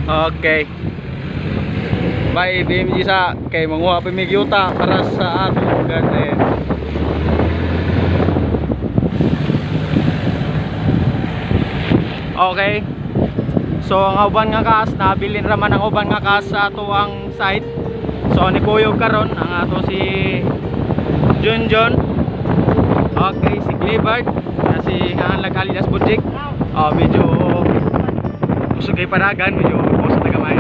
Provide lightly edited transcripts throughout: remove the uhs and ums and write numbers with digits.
Okay. Bye BMG sa kay manguha pa mig yuta para sa atong garden. Okay. So ang uban nga kaas, nabilin ra man ang uban nga kaas sa ato ang site. So nikuyog karon ang ato si Junjun. Okay, si Glebard na si nga laghalilas budjik. Oh, medyo usog kay paragan, medyo usog na gamay.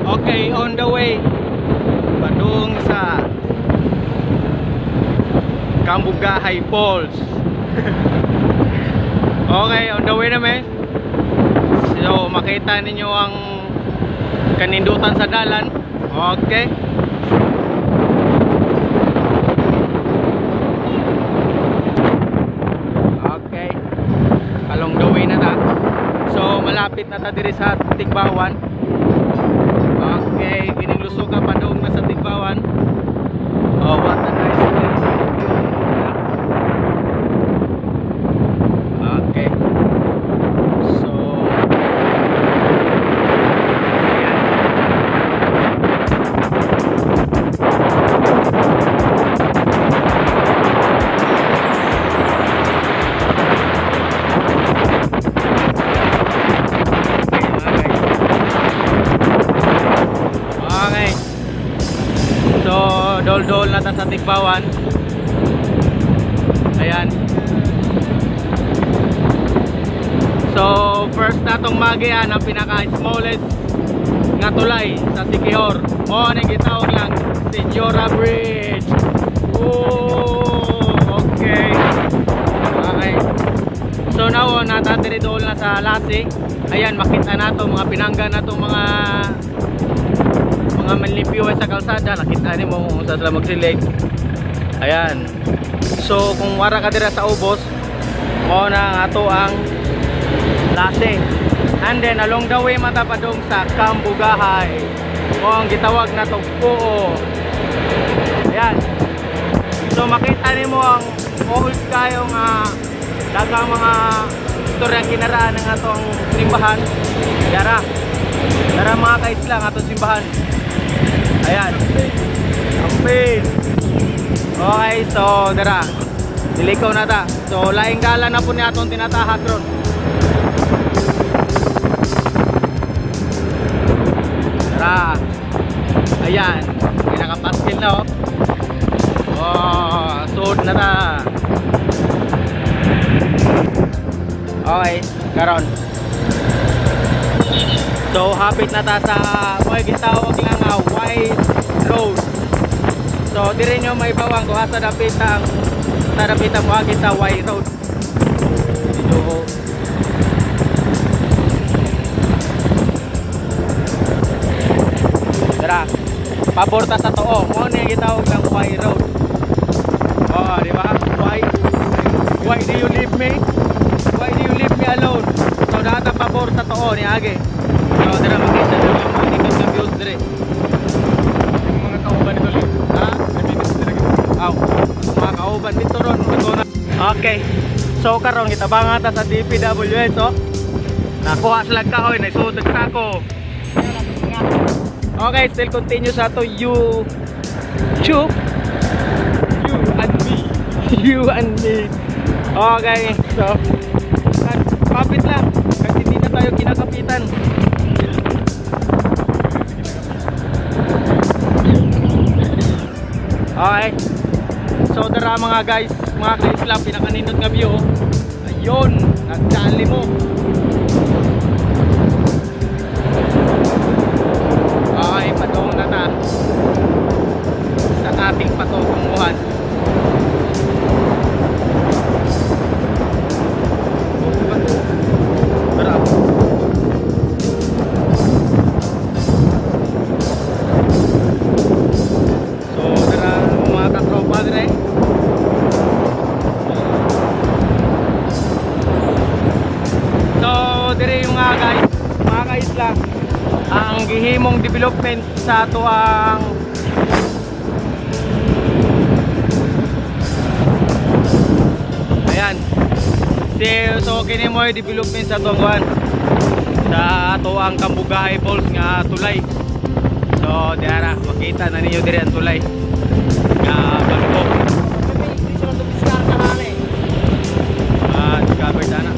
Okay, on the way padung sa Cambugahay Falls. Okay, on the way namin. So makita ninyo ang kanindutan sa dalan. Okay. Okay. Along the way na ta. So malapit na ta diri sa Tigbauan. Okay, kining lusuga padung na sa Tigbauan. Oh, what a nice place. Okay. So ayan. Okay. So dol-dol na ta sa Tigbauan. Ayan. So first natong magian ang pinaka smallest nga tulay sa Siquijor. Mo ning gitawag lang Senora Bridge. Oh, okay. Okay. So now nata diri dool na sa Lasi. Ayan, makita nato mga pinangga nato mga manlimpyo sa kalsada. Nakita nimo kung saan sila magsilig. Ayan. So kung wara ka dira sa ubos, mo na ang ato ang Lasi. And then along the way mata padung sa Cambugahay. Mo ang gitawag na Poo. Ayan. So makita nimo ang old kayo nga daghang mga istoryang kinaraan ng atong simbahan. Dara. Dara mga kaisla ang atong simbahan. Ayan. Ampin. Okay, so dara. Dilikaw na ta. So laing gala na po ni atong tinatahak ron. Dara. Ayan, pinakapaskil na oh. Oh, suod na ta. Okay, karon. So hapit na ta sa may gitawag lang nga White Road. So diri nyo may bawang kung asa dapit ang sa dapit ang moagi sa White Road. Medyo dara, pabor ta sa tuo. Mo ni gitawag lang White Road. Oh, di ba? Why do you leave me? Why do you leave me alone? So data pabor sa tuo ni agi. So dira makita nyo ang mga nindot nga views dire. Yung mga kauban dito li. Ha? Nabinit sila gid. Aw, mga kauban dito ron ato na. Okay. So karon gitabangan ta sa DPWH oh. Nakuha sila kahoy, naisuot og sako. Okay, still continue sa ato YouTube. You and me. You and me. Okay, so kapit lang kasi hindi na tayo kinakapitan. Okay. So tara mga guys, mga kaisla, pinakanindot nga view. Ayun, nagdali mo. Okay, patungong na ta sa ating patutunguhan. Tara. So tara mga katropa dire. So dire yung mga guys, mga kaisla, ang gihimong development sa ato ang ayan. So kini mo development sa atong kuan. Sa ato ang Cambugahay Falls nga tulay. So diara makita na ninyo diri ang tulay nga bangko. Ah, discovered ana.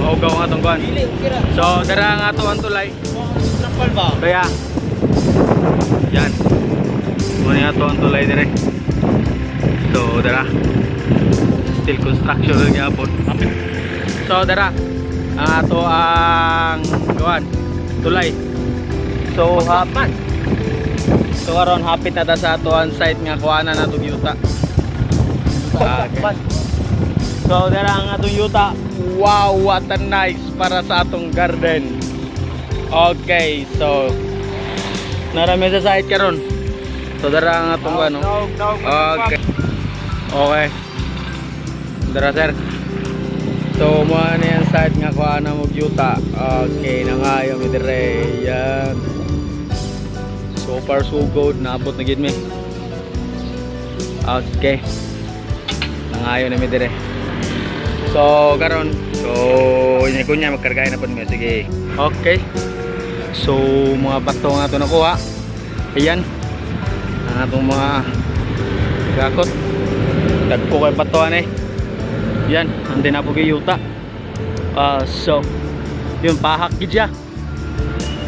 Mahugaw nga tong kuan. So dara nga ato ang tulay. Kaya yan. Muna ato ang tulay dire. So dara. Still construction lang gyapon. So dara ang ato ang kuan tulay. So hapit. So aron hapit na ta sa ato ang site nga kuanan natong yuta. Okay. So dara ang atong yuta. Wow, what a nice para sa atong garden. Okay, so narami sa site karon. So dara ang atong ano. Okay. Okay. Dara, sir. So mo na yan site nga kuha na mo yuta. Okay, nangayo mi dire. Yan. So far so good, naabot na gid mi. Okay. Nangayo na mi dire. So karon, so nya kunya magkargay na pud mi. Sige. Okay. So mga bato nga ato nakuha. Ayan. Ang atong mga gakot. Dagko kay batuan eh. Yan, andi na po kay yuta. So yun pahak gid siya.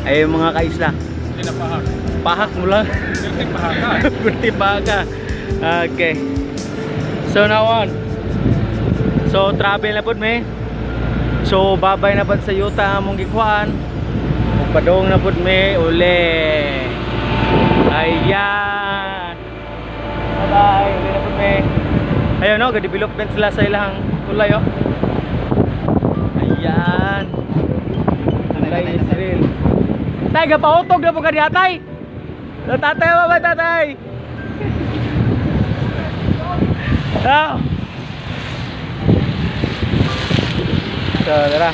Ay mga kaisla. Hindi na pahak. Pahak mo lang. Hindi pahak ka. Pwede pahak ka. Okay. So now on. So travel na pud mi. So babay na pud sa yuta among gikuhaan. Padung na pud mi uli. Ayan. Bye-bye. Uli na pud mi. Ayun no, ga-development sila sa ilang tulay oh. Ayan. Tulay Israel. Tay, gapautog na po ka diha, tay. Tatay, ba tatay? Ah. So, tara.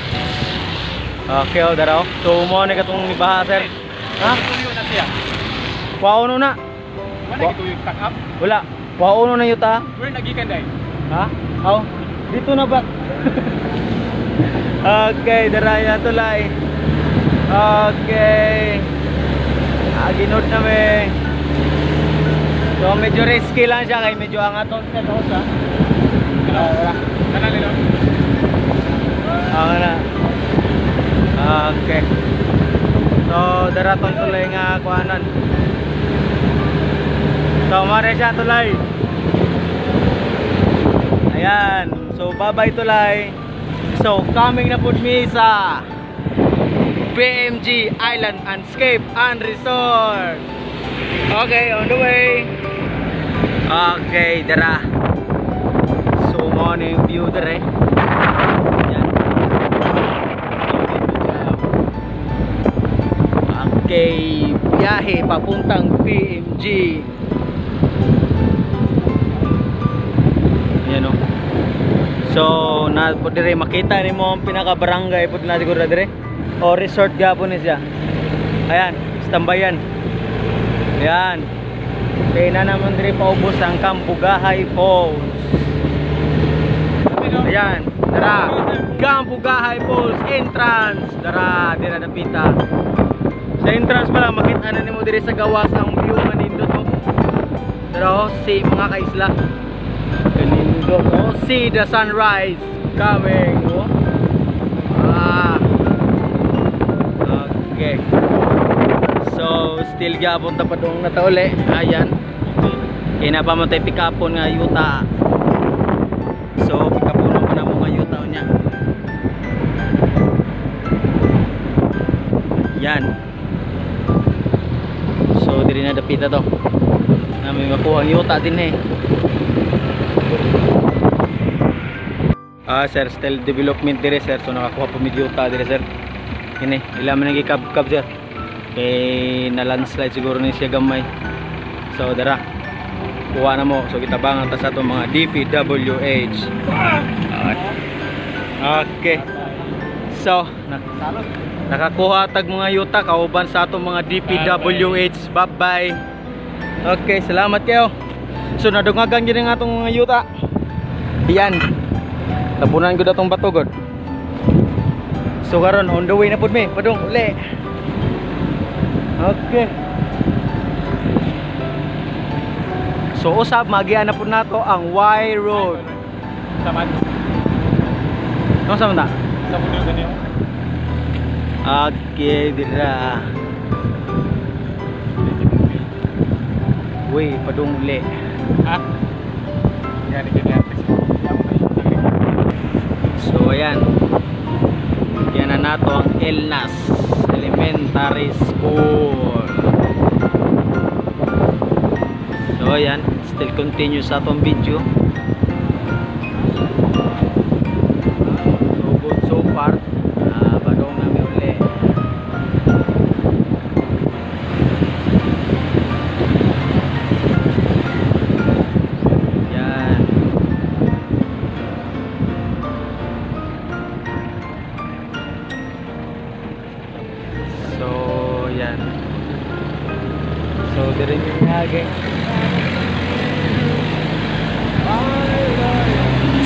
Okay, oh, dara oh. So, mo na katong ibaha, sir. Ha? Tuyo na siya. Kuwaon na. Wala gituyo stack up. Wala. Kuwaon na yuta. Where nagikan dai? Ha? Aw, dito na ba? Okay, dara yan tulay. Okay. Ah, ginod na me. So medyo risky lang siya kay medyo angaton siya to sa. Tara. Tanan nilo. Ah, na. Okay. So dara tong tulay nga kuanan. So mare siya tulay. Ayan. So bye-bye tulay. So coming na pud mi sa PMG Island Landscape and Resort. Okay, on the way. Okay, dara. So mo na yung view dere. Ayan. So, dito tayo. Okay, biyahe papuntang PMG. Ayan o. So, na po dire makita nimo ang pinaka barangay po na siguro dire. O resort gapon ni siya. Ayan, stambayan. Ayan. Kaya na naman dire paubos ang Cambugahay Falls. Ayan, tara. Cambugahay Falls entrance. Tara, dira napita. Sa entrance pa lang makita na nimo dire sa gawas ang view nga nindot oh. Tara oh, see mga kaisla. Kanindot oh, see the sunrise coming oh. Ah. Okay. So still gapon ta padung na ta uli. Ayan. Kaya na pa man tayo pikapon nga yuta. So pikapunon pa na mo nga yuta unya. Yan. So diri na dapita to. Na may makuha ang yuta din eh. Ah sir, still development dire sir. So nakakuha pa mig yuta dire sir. Kini, ila man nagikab-kab sir. Kay na landslide siguro ni siya gamay. So dara. Kuha na mo. So gitabangan ta sa atong mga DPWH. Okay. So nakakuha tag mga yuta kauban sa atong mga DPWH. Bye bye. Okay, salamat kayo. So nadungagan gid ang atong mga yuta. Yan. Tabunan gud atong bato gud. So So karon on the way na pud mi, padung uli. Okay. So usab magian na pud nato ang Y Road. Taman. No sa man ta? Sa mundo ganyo. Okay, dira. Uy, padung uli. Ha? Gani ganyan. So ayan. Yan na nato ang Elnas Elementary School. So ayan, still continue sa atong video. So good so far. Badong nami uli. Yan. So yan. So dire mi ngagi.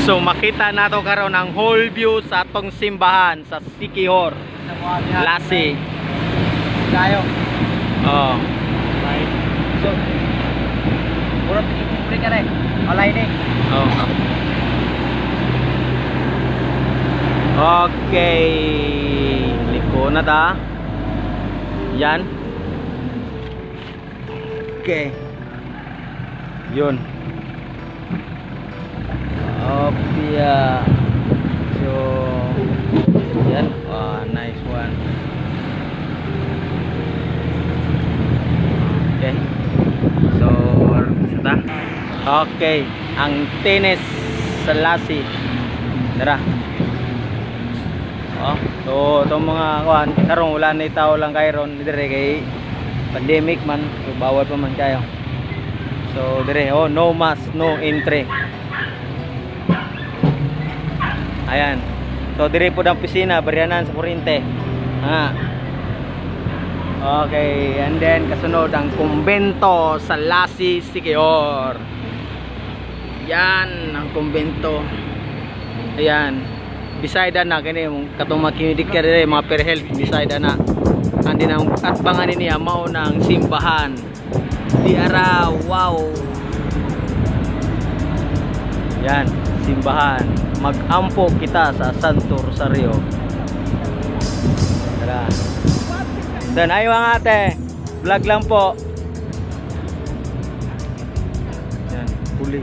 So makita nato karon ang whole view sa atong simbahan sa Siquijor, Lasi. Tayo. Oh. Bye. So Puro pinipipre ka rin. Aligning. Oh. Okay. Liko na ta. Yan. Okay. Yun. Opya. So, yan. Ah, nice one. Okay. So, sa ta? Okay, ang tennis sa Lasi. Tara. Oh, so itong mga kuan, karon wala na tao lang kay ron dire kay pandemic man, so bawal pa man kayo. So dire, oh, no mask, no entry. Ayan. So dire po ang pisina, baryanan sa kuryente. Ha. Okay, and then kasunod ang kumbento sa Lasi, Siquijor. Yan ang kumbento. Ayan. Beside na kini katong makinig ka dire mga per health beside na. Andi nang atbangan niya mao na ang simbahan. Di ara, wow. Yan, simbahan. Mag-ampo kita sa Santo Rosario. Tara. Then ayo mga ate, vlog lang po. Yan, huli.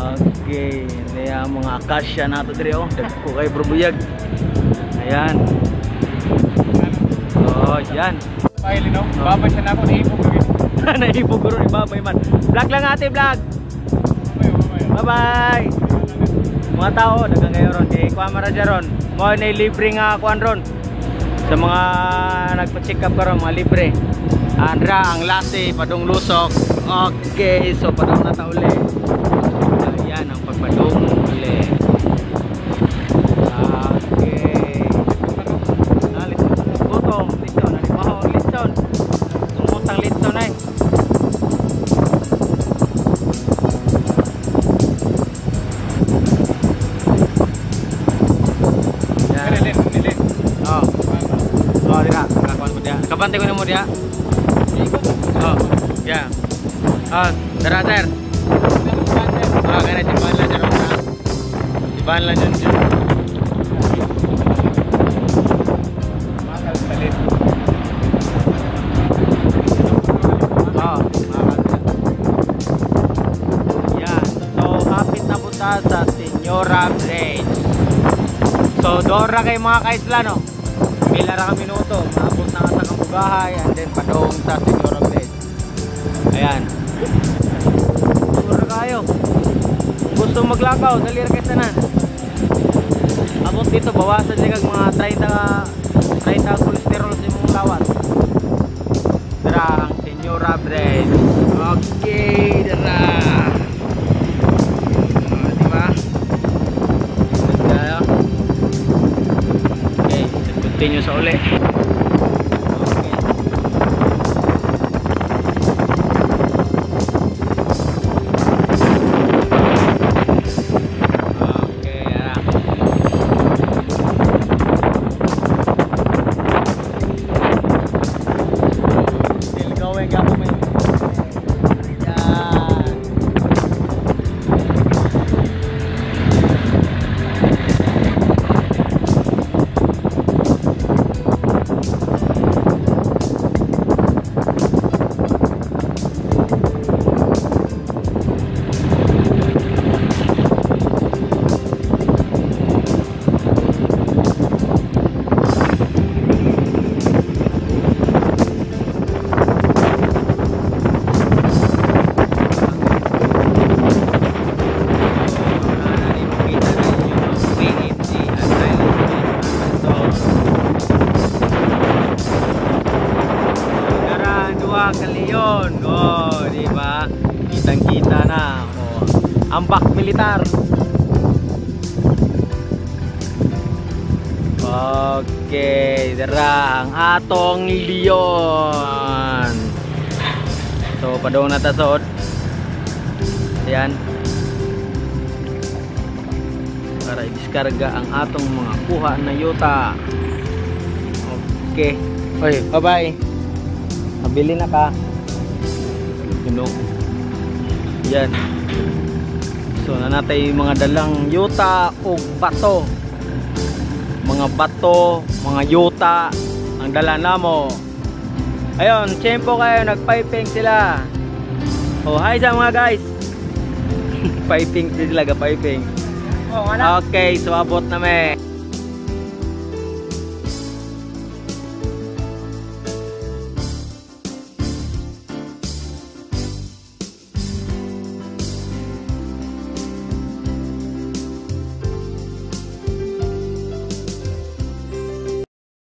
Okay, niya mga akasya nato dire oh. Dagko kay brubuyag. Ayan. Oh, yan. Bye, Lino. Babay sa nako naipog lagi. Naipog ron ibabay man. Vlog lang ate, vlog. Bye. Bye-bye. Mga tao daghang kayo ron kay kuan man ra ron. Mao na libre nga kuan ron. Sa mga nagpa-check up karon mga libre. Andra ang Lasi padung Lusok. Okay, so padung na ta uli. Ayan ang pagpadung uli. Okay. Gutom, litson, alimaho ang litson. Tumutang litson ay. Yan. Lin, lin. Oh. Oh, dira. Kakuan ko diya. Kabante ko nimo diya. Oh, yeah. Ah, tara sir. Ah, kaya simbahan lang dyan. Simbahan lang dyan. Oh, yan. So, hapit na punta sa Senora Bridge. So, doon ra kay mga kaisla, no? Pila ra ka minuto, maabot na ka sa Cambugahay and then padong sa Senora Bridge. Ayan. Doon ra kayo. Kung gusto maglakaw, dali ra kay tanan. Abot dito, bawasan niya kag mga 30 cholesterol sa imong lawas. Dara ang Senora Bridge. Okay, dara. Di ba? Tayo. Okay, continue sa uli. Okay. Okay, ara. ka leon. Oh, di ba? Kitang-kita na. Oh, ambak militar. Okay, dara ang atong leon. So, padung na ta sod. Ayan. Para i-diskarga ang atong mga kuha na yuta. Okay. Oy, bye-bye. Mabili na ka. Puno. Yan. So, nanatay mga dalang yuta o bato. Mga bato, mga yuta ang dala namo. Ayun, tiyempo kayo, nagpiping sila. Oh, hi sa mga guys. Piping sila, ga piping. Oh, wala. Okay, so abot na me.